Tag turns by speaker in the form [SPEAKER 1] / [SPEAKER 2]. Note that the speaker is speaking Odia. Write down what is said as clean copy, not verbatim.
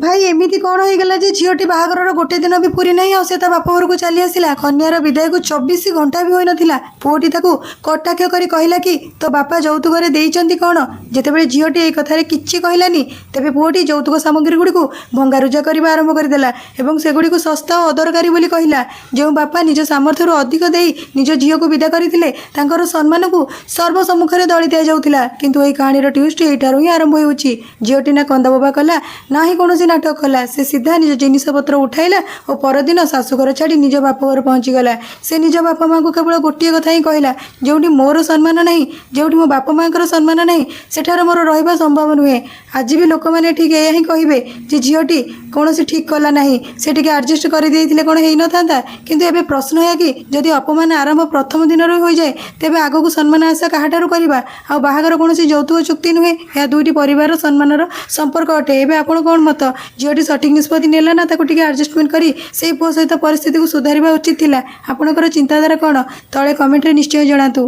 [SPEAKER 1] ଭାଇ, ଏମିତି କ'ଣ ହେଇଗଲା ଯେ ଝିଅଟି ବାହାଘରର ଗୋଟେ ଦିନ ବି ପୁରି ନାହିଁ ଆଉ ସେ ତା ବାପ ଘରକୁ ଚାଲି ଆସିଲା? କନ୍ୟାର ବିଦାୟକୁ 24 ଘଣ୍ଟା ବି ହୋଇନଥିଲା, ପୁଅଟି ତାକୁ କଟାକ୍ଷ କରି କହିଲା କି ତୋ ବାପା ଯୌତୁକରେ ଦେଇଛନ୍ତି କ'ଣ? ଯେତେବେଳେ ଝିଅଟି ଏଇ କଥାରେ କିଛି କହିଲାନି, ତେବେ ପୁଅଟି ଯୌତୁକ ସାମଗ୍ରୀ ଗୁଡ଼ିକୁ ଭଙ୍ଗାରୁଜା କରିବା ଆରମ୍ଭ କରିଦେଲା ଏବଂ ସେଗୁଡ଼ିକୁ ଶସ୍ତା ଓ ଅଦରକାରୀ ବୋଲି କହିଲା। ଯେଉଁ ବାପା ନିଜ ସାମର୍ଥ୍ୟରୁ ଅଧିକ ଦେଇ ନିଜ ଝିଅକୁ ବିଦା କରିଥିଲେ, ତାଙ୍କର ସମ୍ମାନକୁ ସର୍ବସମ୍ମୁଖରେ ଦଳି ଦିଆଯାଉଥିଲା। କିନ୍ତୁ ଏହି କାହାଣୀର ଟ୍ୱିଷ୍ଟ ଏଇଠାରୁ ହିଁ ଆରମ୍ଭ ହେଉଛି। ଝିଅଟି ନା କନ୍ଦବୋବା କଲା, ନା ହିଁ କୌଣସି ନାଟକ କଲା। ସେ ସିଧା ନିଜ ଜିନିଷପତ୍ର ଉଠାଇଲା ଓ ପରଦିନ ଶାଶୁଘର ଛାଡ଼ି ନିଜ ବାପ ଘର ପହଞ୍ଚିଗଲା। ସେ ନିଜ ବାପା ମାଆଙ୍କୁ କେବଳ ଗୋଟିଏ କଥା ହିଁ କହିଲା, "ଯେଉଁଠି ମୋର ସମ୍ମାନ ନାହିଁ, ଯେଉଁଠି ମୋ ବାପା ମାଆଙ୍କର ସମ୍ମାନ ନାହିଁ, ସେଠାରେ ମୋର ରହିବା ସମ୍ଭବ ନୁହେଁ।" ଆଜି ବି ଲୋକମାନେ ଠିକ୍ ଏହା ହିଁ କହିବେ ଯେ ଝିଅଟି କୌଣସି ଠିକ୍ କଲା ନାହିଁ, ସେ ଟିକେ ଆଡ଼ଜଷ୍ଟ କରିଦେଇଥିଲେ କ'ଣ ହେଇନଥାନ୍ତା? କିନ୍ତୁ ଏବେ ପ୍ରଶ୍ନ ଏହା କି ଯଦି ଅପମାନ ଆରମ୍ଭ ପ୍ରଥମ ଦିନରୁ ହୋଇଯାଏ, ତେବେ ଆଗକୁ ସମ୍ମାନ ଆଶା କାହାଠାରୁ କରିବା? ଆଉ ବାହାଘର କୌଣସି ଯୌତୁକ ଚୁକ୍ତି ନୁହେଁ। ଏହା ଦୁଇଟି ପରିବାରର ସମ୍ମାନର ସମ୍ପର୍କ ଅଟେ। ଏବେ ଆପଣ କ'ଣ ମତ? ଝିଅଟି ସଠିକ୍ ନିଷ୍ପତ୍ତି ନେଲା ନା ତାକୁ ଟିକେ ଆଡ଼ଜଷ୍ଟମେଣ୍ଟ କରି ସେଇ ପୁଅ ସହିତ ପରିସ୍ଥିତିକୁ ସୁଧାରିବା ଉଚିତ ଥିଲା? ଆପଣଙ୍କର ଚିନ୍ତାଧାରା କ'ଣ? ତଳେ କମେଣ୍ଟରେ ନିଶ୍ଚୟ ଜଣାନ୍ତୁ।